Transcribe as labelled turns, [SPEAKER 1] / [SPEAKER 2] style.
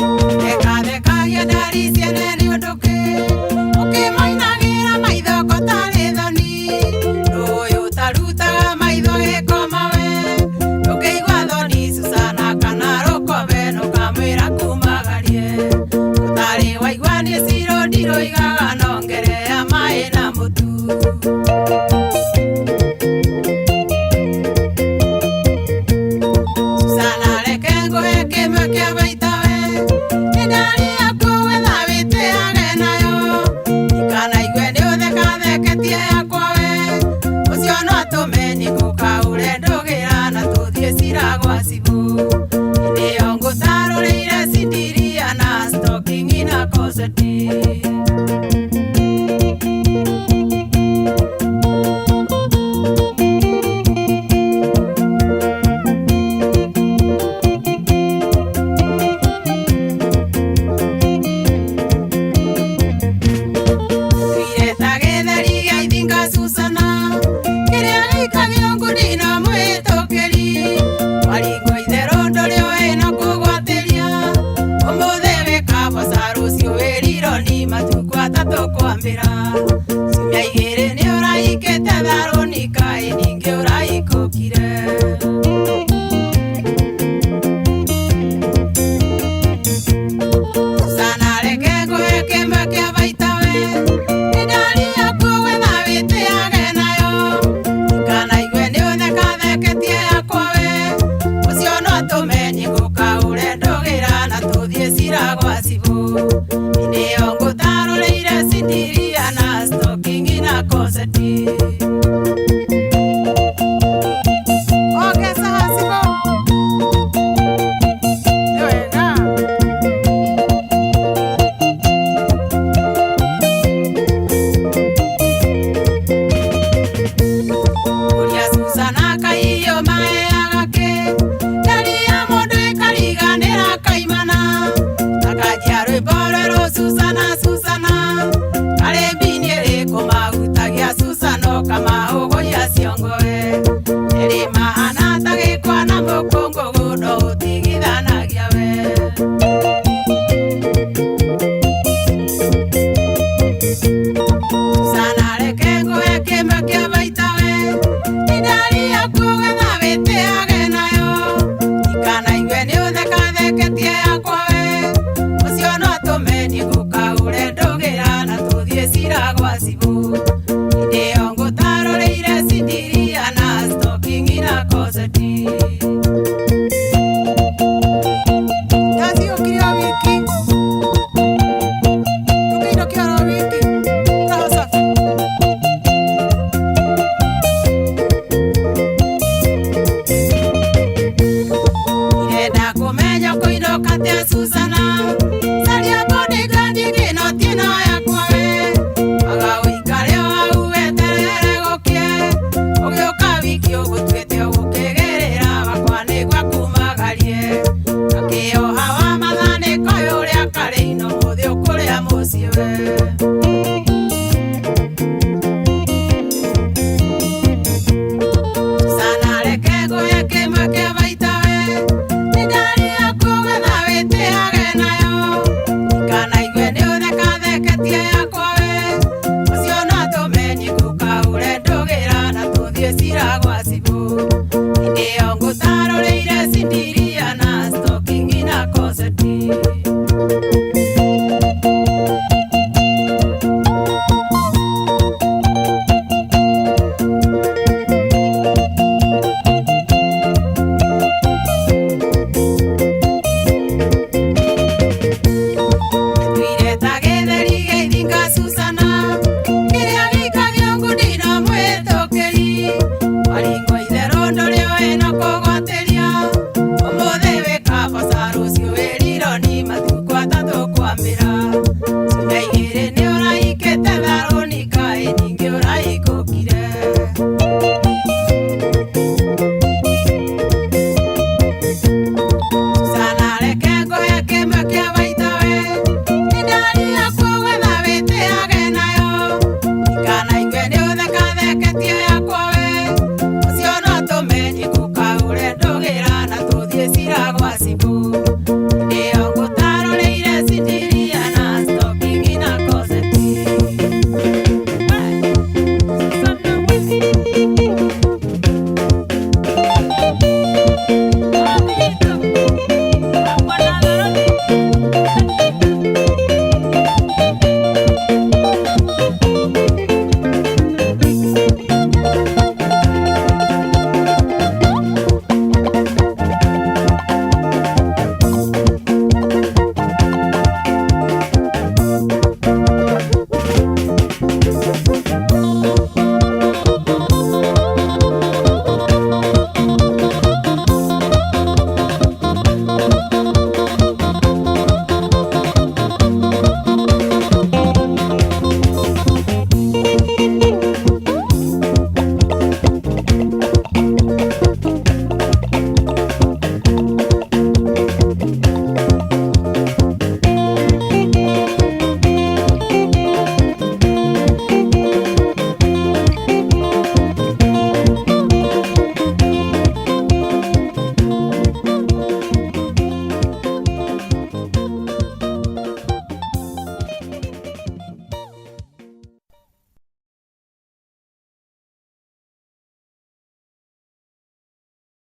[SPEAKER 1] Thekathekagia ndari ciene nĩ ũndũ kĩ ũkĩmainagĩra maitho ko tarĩ thoni ũyũ ũtarutaga maitho gĩkoma we ndũngĩigua thoni Susana kana rũkobe nũkamwĩra kumagarie ũtarĩ waigua nĩ ciro ndiroigaga nongerea maĩ na mũtu. Susana reke ngũhe kĩmwe kĩa baita we nĩ ndari yaku gwetha wĩtĩage nayo ikanaigue nĩ ũthekatheketie yakwa we ũcio no atũme nyingũkaũre ndũgĩra na tũthiĩ cira gwa cibũ nĩyo ngũtarũrĩire cindiria na stocking na koseti. Twire ta gĩtheri gĩa ithinga Susana kĩrĩa gĩikagio ngundi na mwĩtũkĩri waringwo itherũ ndũrĩ ũĩ na kũgwatĩria ũmũthĩ wĩ kaboca rũciũ wĩ rironi matukũ atatũ kwambĩra ciumia igĩrĩ nĩ ũraikĩte tharũni kaĩ ningĩ ũraikũkire. Susana reke ngũhe kĩmwe kĩa baita we nĩ ndari yaku gwetha wĩtĩage nayo ikanaigue nĩ ũthekatheketie yakwa we ũcio no atũme nyingũkaũre ndũgĩra na tũthiĩ cira gwa cibũ nĩyo ngũtarũrĩire cindiria na stocking na koseti.
[SPEAKER 2] Ongeza cibũ nĩ wega.
[SPEAKER 1] Ũria Susana kaiyo maheaga kĩ ndari ya mũndũ ĩkariganĩra kaimana akanjia rwĩmbo rwerũ Susana Susana karĩ mbini ĩrĩkũ mahutagia Susana ũkamahũgũia ciongoe ĩrĩ mahana ta gĩkwa na mũkũngũgũ no ũtigithanagia we. Susana reke ngũhe kĩmwe kĩa baita we nĩ ndari yaku gwetha wĩtĩage nayo ikanaigue nĩ ũthekatheketie yakwa we ũcio no atũme nyingũkaũre ndũgĩra na tũthiĩ cira gwa cibũ